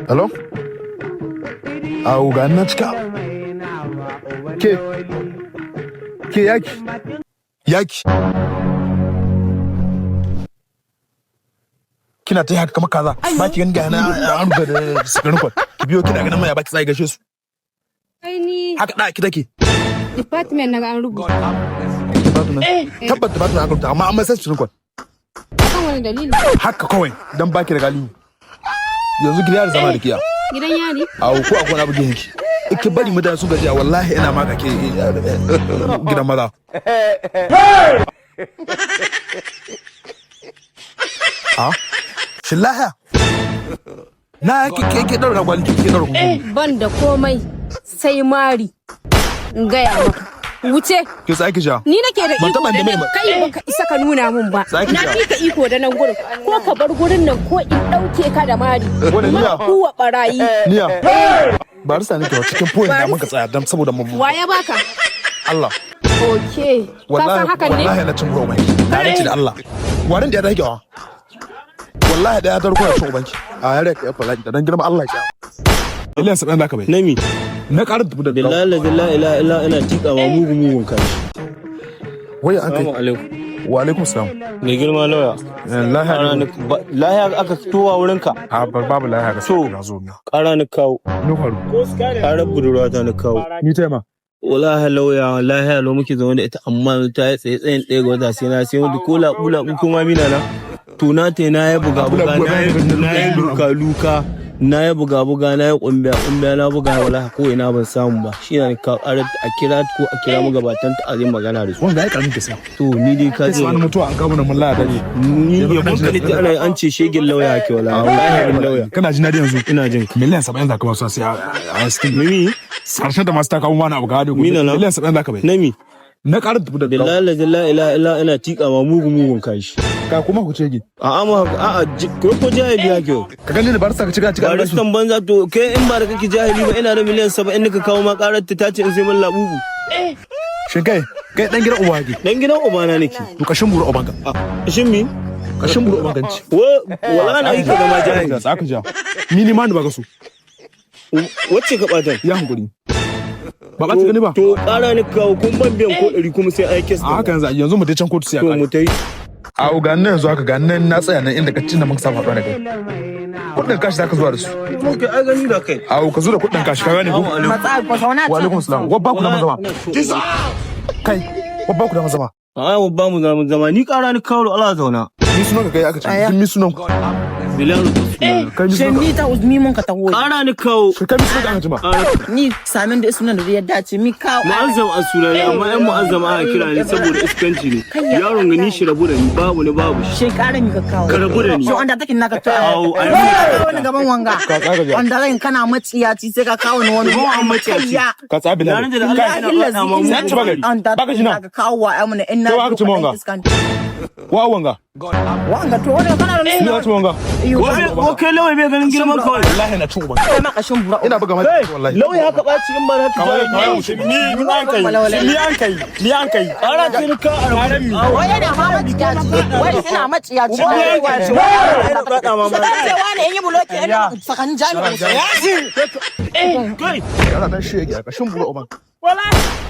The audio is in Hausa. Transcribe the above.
Hello? Awo, ga nan cika. Ke. Ke yaki. Yaki. Kina ta haka kamar kaza. Ba ki gani ga na an rufe da sigarin kwan. Ki biyo kina ganin maya ba ki tsaye gaishe su. Ai ni Haka da ki take. Department na ga an rubuta. Tabbat department aka rubuta, amma an mai sai sigarin kwan. Kan wani dalili? Haka kawai dan baki da galihu. Yanzu gida yari zama da kiya. Gidan yari? Awo, ko akwai wani abu gidanki. Ki bari mutane sun gajiya, wallahi ina maka ke gidan maza. Ha? Shin lahiya? Na ke ke ke daura gwali, ke daura kuku. Ban da komai sai mari. In gaya maka. Wuce. Ke sai ki sha. Ni nake da Ban iko taɓa da da mai nan ba. Kai baka isa ka nuna min ba. Za ki Na sha. fi ka iko da nan gurin. Ko ka bar gurin nan ko in ɗauke ka da mari. Wani Ma niya? kuwa barayi. Niya. Barista nake wa cikin point da muka tsaya dan saboda mu. Wa ya baka? Allah. Okay. Ka san Wallahi hakan ne? wallahi na cin buro ubanki. Na rance da Allah. Warin da ya dage wa. Wallahi da ya tarko ya cin ubanki. A yare ka ya fara da dan girma Allah ya. Miliyan 70 zaka bai. Nami. Na ƙarin tafi da Billahi la ilaha illa ina tika ma mugu mugun kashi. Wai an kai. Assalamu alaikum. Wa alaikum salam. Mai girma lauya. Lahiya Ƙara ne. Lahiya aka towa wurinka. A babu lahiya ga To. na zo na. Ƙara ni kawo. Ni faru. Ƙarar budurwata ni kawo. Ni tema. Wallahi lauya, lahiya lo muke zaune da ita, amma yanzu ta yi tsaye tsayin 1 ga wata sai na sai wani ko laɓu laɓu kuma mina na. To na te na yi buga buga, na yi luka luka, na yi buga buga, na yi kumbiya kumbiya, na buga wallahi ko ina ban samu ba. Shi ne ka ƙarar a kira ko a kira magabatan ta a zai magana da su. Wanda ya karamin kisa. To ni dai ka Sai ce wani mutuwa an kawo mana mun lada ne. Ni yabon ka ne ana an ce shegin lauya ke wala wallahi lauya. Kana ji na da yanzu. Ina jin ka. Miliyan 70 zaka ba su sai a cikin. Mimi. Karshen da masu ta kawo wani abu ka hade. Mina na? Miliyan 70 zaka bai. Nami. Na ƙarin tafi da Billahi la ilaha illa ina tika ma mugu mugun kashi. Ka kuma ku ce gi. A'a ma a'a ko ko jahili hake. Ka gani da barista ka cika cika. Baristan banza, to kai in ba da kake jahili ba, ina da miliyan 70 nika kawo ma karar ta ce in sai min labubu. Shin kai kai dan gidan uba hake. Dan gidan ubana nake. To kashin buru ubanka. Shin mi? Kashin buru ubanka ci. Wala na yi ka zama jahili. Tsaka ja. Ni ni ma ni baka so. Wacce ka bata? Ya hankuri. Ba ba ta gani ba. To kara ni kawo kun ban biyan ko 100 kuma sai ai kes. A haka yanzu yanzu mu je can kotu sai a To kare. mu tai. A ga nan yanzu haka ga nan na tsaya nan inda ka cinna muka saba haɗuwa da kai. Kuɗin kashi zaka zuwa da su. Kai ai gani da kai. A ka zo da kuɗin kashi, ka gane ko? Matsa ko zauna. Wa alaikum salam. Wa ba ku da zama. Kai, wa ba ku da zama. A'a ba mu zama zama ni kara ni kawo Allah zauna. Ni sunan ka kai aka ce. Kin mi sunan ku. Bilal. Kai mi Shin sunan ka. ni ta uzmi mun ka taho. Kara ni kawo. Kai mi sunan ka aka ce ma. Ni samin da sunan da ya dace mi kawo. Mu'azzam a sunana, amma yan mu'azzam aka kira ni saboda iskanci ne. Yaron gani shi rabu da ni, babu ni babu shi. Shin kara mi ka kawo. Ka rabu da ni. Shin wanda take naka to. Au, ai. Ka kawo ni gaban wanga. Ka tsaka ja. Wanda ran kana matsiyaci sai ka kawo ni wani. Kuma an matsiyaci. Kayya. Ka tsaya Bilal. Na rantse da Allah ina Billahi faɗa ma lazi. Sai an ci bagari. Wanda Baka ji na. ka kawo wa ai mun ina. Kai wa aka ci ma wanga? Wa wanga. Wanga to wani kana da Ni wa ci wanga. Ko kai lauya bai ganin girman kawai. Wallahi na cin ubanka. Kai ma kashin bura. Ina buga mata wallahi. Lauya haka ɓaci in ba haka Kawai kawai wuce. Ni an kai, ni an kai, ni an kai. Kara ce ni ka a mi. Wai yana ma matsiyaci. Wai ina matsiyaci. Wai Wai cewa ne in yi buloki ina tsakanin jami'in. Kai. Yara dan shege kashin bura ubanka. Wallahi.